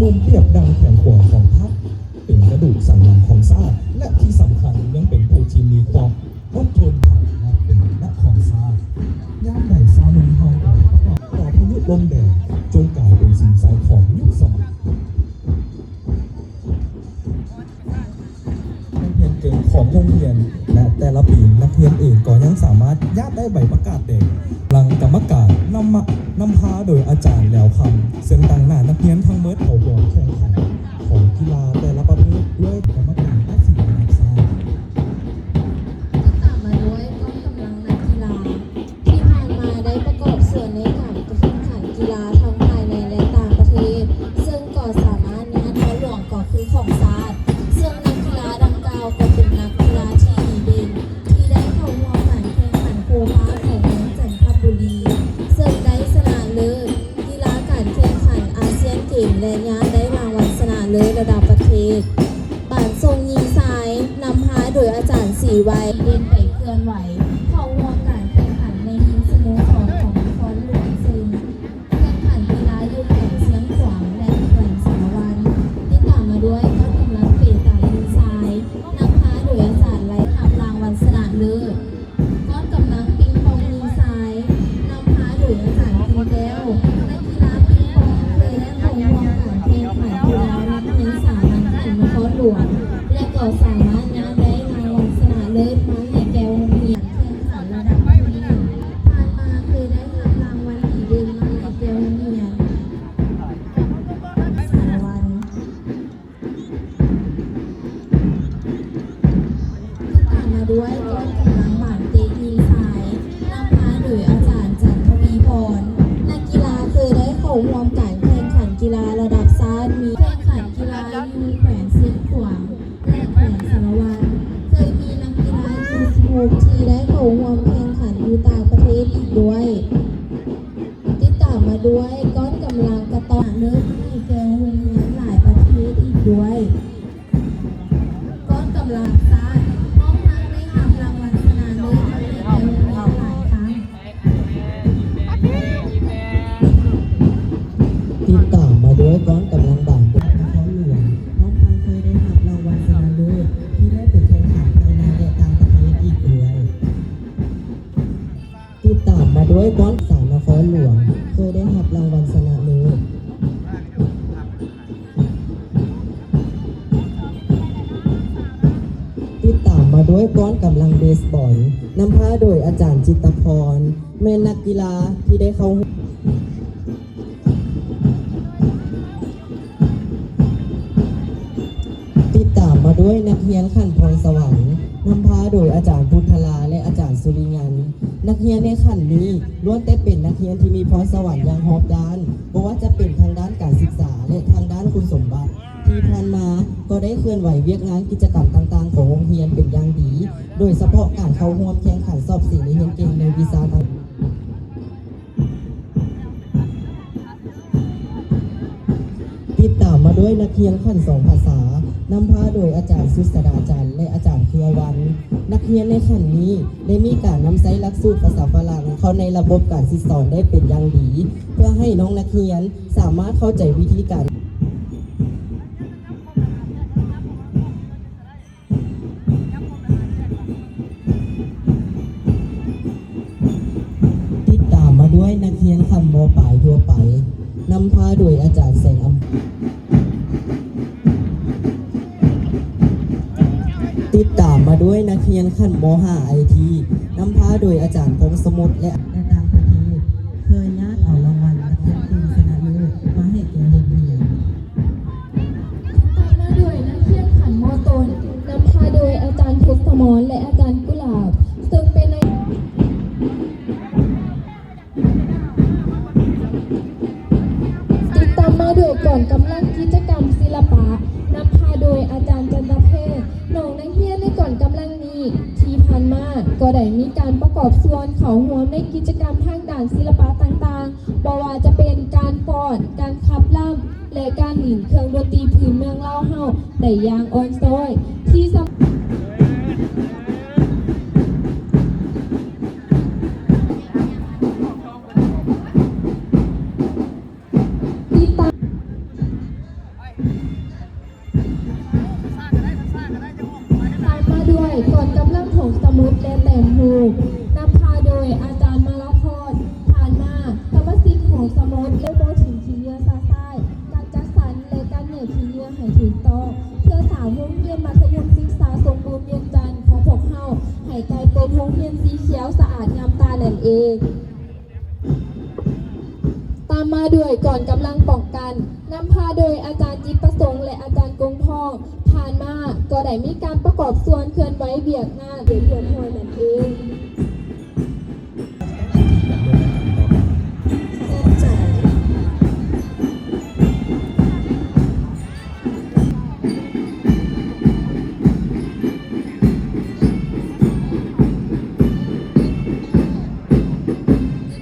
ເປັນປຽບດັ່ງແຂນຂວາຂອງພັກ, ເປັນກະດູກສັນຫຼັງຂອງຊາດ ແລະ ທີ່ສຳຄັນຍັງເປັນຜູ້ທີ່ມີຄວາມອົດທົນ ແລະ ເປັນແມ່ຂອງຊາດ. ຍາມໃດຊາວໜຸ່ມເຮົາໄດ້ປະກອບຕໍ່ພາຍຸລົມແດງ ຈົນກາຍເປັນສີໃສຂອງຍຸກສະໄໝ. ໂຮງຮຽນເກັ່ງຂອງໂຮງຮຽນ ແລະ ແຕ່ລະປີນັກຮຽນເອງກໍຍັງສາມາດຍາດໄດ້ໃບປະກາດແດງ. ຫຼັງກຳມະການນຳມາ ນຳພາໂດຍອາຈານແຫຼວຄຳ ເຊິ່ງຕາງໜ້ານັກຮຽນທັງໝົດເຂົ້າຮ່ວມແຂ່ງຂັນຂອງກິລາແຕ່ລະປະເພດດ້ວຍກຳມະການຕັດສິນລະດັບຊາດ. ຕາມມາດ້ວຍກອງກຳລັງນັກກິລາ ທີ່ຜ່ານມາໄດ້ປະກອບສ່ວນໃນການແຂ່ງຂັນກິລາທັງພາຍໃນ ແລະ ຕ່າງປະເທດ, ເຊິ່ງກໍສາມາດຍາດພອນຫຼວງກໍຄືຂອງຊາດ, ເຊິ່ງນັກກິລາດັ່ງກ່າວກໍເປັນນັກກິລາທີ່ດີເດັ່ນ ທີ່ໄດ້ເຂົ້າຮ່ວມການແຂ່ງຂັນໂຄປາຂອງເມືອງຈັນທະບູລີ, ເຊິ່ງໄດ້ຊະນະເລີດກິລາການແຂ່ງຂັນອາຊຽນເກມ ແລະ ຍາດໄດ້ລາງວັນຊະນະເລີດລະດັບປະເທດ. ບານສົ່ງຍິງຊາຍ ນຳພາໂດຍອາຈານສີໄວ ເດັ່ນໄປເຄື່ອນໄຫວ ເຂົ້າຮ່ວມການແຂ່ງຂັນໃນຍິງສະໂມສອນຂອງນະຄອນຫຼວງເຊີງ, ແຂ່ງຂັນກິລາຢູ່ແຂວງຊຽງຂວາງ ແລະ ແຂວງສາລະວັນ. ຕິດຕາມມາດ້ວຍກອງກຳລັງເປຕາຍິງຊາຍ ນຳພາໂດຍອາຈານໄລ ຮັບລາງວັນຊະນະເລີດ. ກອງກຳລັງປິງປອງຍິງຊາຍ ນຳພາໂດຍອາຈານກິນແກ້ວ. ນັກກິລາປິງປອງເຄີຍໄດ້ເຂົ້າຮ່ວມການແຂ່ງຂັນກິລານັກຮຽນສາມັນຂັ້ນນະຄອນຫຼວງ ແລະ ກໍສາມາດຍາດໄດ້ລາງວັນຊະນະເລີດມາໃຫ້ແກ່ໂຮງຮຽນແຂ່ງຂັນລະດັບໂຮງຮຽນ. ຜ່ານມາເຄີຍໄດ້ຮັບລາງວັນດີເດັ່ນມາໃຫ້ແກ່ໂຮງຮຽນສາລະວັນ. ຕາມມາດ້ວຍກອງກຳລັງບານເຕະຍິງຊາຍ ນຳພາໂດຍອາຈານ ຈັນທະວີພອນ. ນັກກິລາເຄີຍໄດ້ເຂົ້າຮ່ວມການແຂ່ງຂັນກິລາລະດັບຊາດ, ມີແຂ່ງຂັນກິລາຢູ່ແຂວງຊຽງຂວາງ ແລະ ແຂວງສາລະວັນ. ເຄີຍມີນັກກິລາຢູສິບຫົກ ທີ່ໄດ້ເຂົ້າຮ່ວມແຂ່ງຂັນຢູ່ຕ່າງປະເທດອີກດ້ວຍ. ຕິດຕາມມາດ້ວຍກອງກຳລັງກະຕ້ອງເລີດໃຫ້ແກ່ໂຮງຮຽນຫຼາຍປະເທດອີກດ້ວຍ. ກອງກຳລັງຊາດ ຫ້ອງພັກໄດ້ຮັບລາງວັນຊະນະເລີດໃຫ້ແກ່ໂຮງຮຽນຫຼາຍຄັ້ງ. ຕິດຕາມມາດ້ວຍກອງກຳລັງບານເຕະນະຄອນຫຼວງ. ຫ້ອງພັກເຄີຍໄດ້ຮັບລາງວັນຊະນະເລີດທີ່ໄດ້ໄປແຂ່ງຂັນພາຍໃນ ແລະ ຕ່າງປະເທດອີກດ້ວຍ. ຕິດຕາມມາດ້ວຍກອງສານນະຄອນຫຼວງ ເຄີຍໄດ້ຮັບລາງວັນຊະນະເລີດ. ຕິດຕາມມາດ້ວຍກອງກຳລັງເບສບອນ ນຳພາໂດຍອາຈານຈິດຕະພອນ ແມ່ນນັກກິລາທີ່ໄດ້ເຂົ້າ ຕິດຕາມມາດ້ວຍນັກຮຽນຂັ້ນພອນສະຫວັນ ນຳພາໂດຍອາຈານພຸດທະລາ ແລະ ອາຈານສຸລິຍັນ. ນັກຮຽນໃນຂັ້ນນີ້ລ້ວນແຕ່ເປັນນັກຮຽນທີ່ມີພອນສະຫວັນຢ່າງຮອບດ້ານ, ບໍ່ວ່າຈະເປັນທາງດ້ານການສຶກສາ ແລະ ທາງດ້ານຄຸນສົມບັດ. ທີ່ຜ່ານມາກໍໄດ້ເຄື່ອນໄຫວວຽກງານກິດຈະກຳຕ່າງໆຂອງໂຮງຮຽນເປັນຢ່າງດີ, ໂດຍສະເພາະການເຂົ້າຮ່ວມແຂ່ງຂັນສອບເສັງນັກຮຽນເກັ່ງໃນວິຊາຕ່າງໆ. ຕິດຕາມມາດ້ວຍນັກຮຽນຂັ້ນສອງພາສາ ນຳພາໂດຍອາຈານສຸດສະດາຈັນ ແລະ ອາຈານເຄືອວັນ. ນັກຮຽນໃນຂັ້ນນີ້ໄດ້ມີການນຳໃຊ້ຫຼັກສູດພາສາຝຣັ່ງເຂົ້າໃນລະບົບການສິດສອນໄດ້ເປັນຢ່າງດີ ເພື່ອໃຫ້ນ້ອງນັກຮຽນສາມາດເຂົ້າໃຈວິທີການ ຕິດຕາມມາດ້ວຍນັກຮຽນຂັ້ນ ມ.ປາຍ ທົ່ວໄປ ນຳພາໂດຍອາຈານແສງອຳ ຕິດຕາມມາດ້ວຍນັກຮຽນຂັ້ນ ມ.ຫ້າ ໄອທີ ນຳພາໂດຍອາຈານ ພົງສະໝຸດ ແລະ ແລະ ຕ່າງປະເທດ ເຄີຍຍາດເອົາລາງວັນນັກຮຽນເກັ່ງຊະນະເລີດມາໃຫ້ແກ່ໂຮງຮຽນ. ຕາມມາໂດຍນັກຮຽນຂັ້ນ ມ.ຕົ້ນ ນຳພາໂດຍອາຈານ ທົດສະໝອນ ແລະ ອາຈານ ກຸຫຼາບ ເຊິ່ງເປັນນາຍ ຕິດຕາມມາໂດຍກອງກຳລັງກິດຈະກຳສິລະປະ ນຳພາໂດຍອາຈານ ຈັນຕະເພດ. ນ້ອງນັກຮຽນໃນກອງກຳລັງນີ້ ທີ່ຜ່ານມາກໍໄດ້ມີການປະກອບສ່ວນເຂົ້າຮ່ວມໃນກິດຈະກຳທາງດ້ານສິລະປະຕ່າງໆ, ບໍ່ວ່າຈະເປັນການຟ້ອນ, ການຂັບລຳ ແລະ ການຫຼິ້ນເຄື່ອງດົນຕີພື້ນເມືອງລາວເຮົາໄດ້ຢ່າງອ່ອນຊ້ອຍ ທີ່ສຳ ຕິດຕາມ. ໂຮງຮຽນສີຂຽວສະອາດງາມຕານັ້ນເອງ. ຕາມມາດ້ວຍກອງກຳລັງປ້ອງກັນ ນຳພາໂດຍອາຈານຈິດປະສົງ ແລະ ອາຈານກົງທອງ. ຜ່ານມາກໍໄດ້ມີການປະກອບສ່ວນເຄື່ອນໄຫວວຽກງານເປັນຮຽບຮ້ອຍແລ້ວ.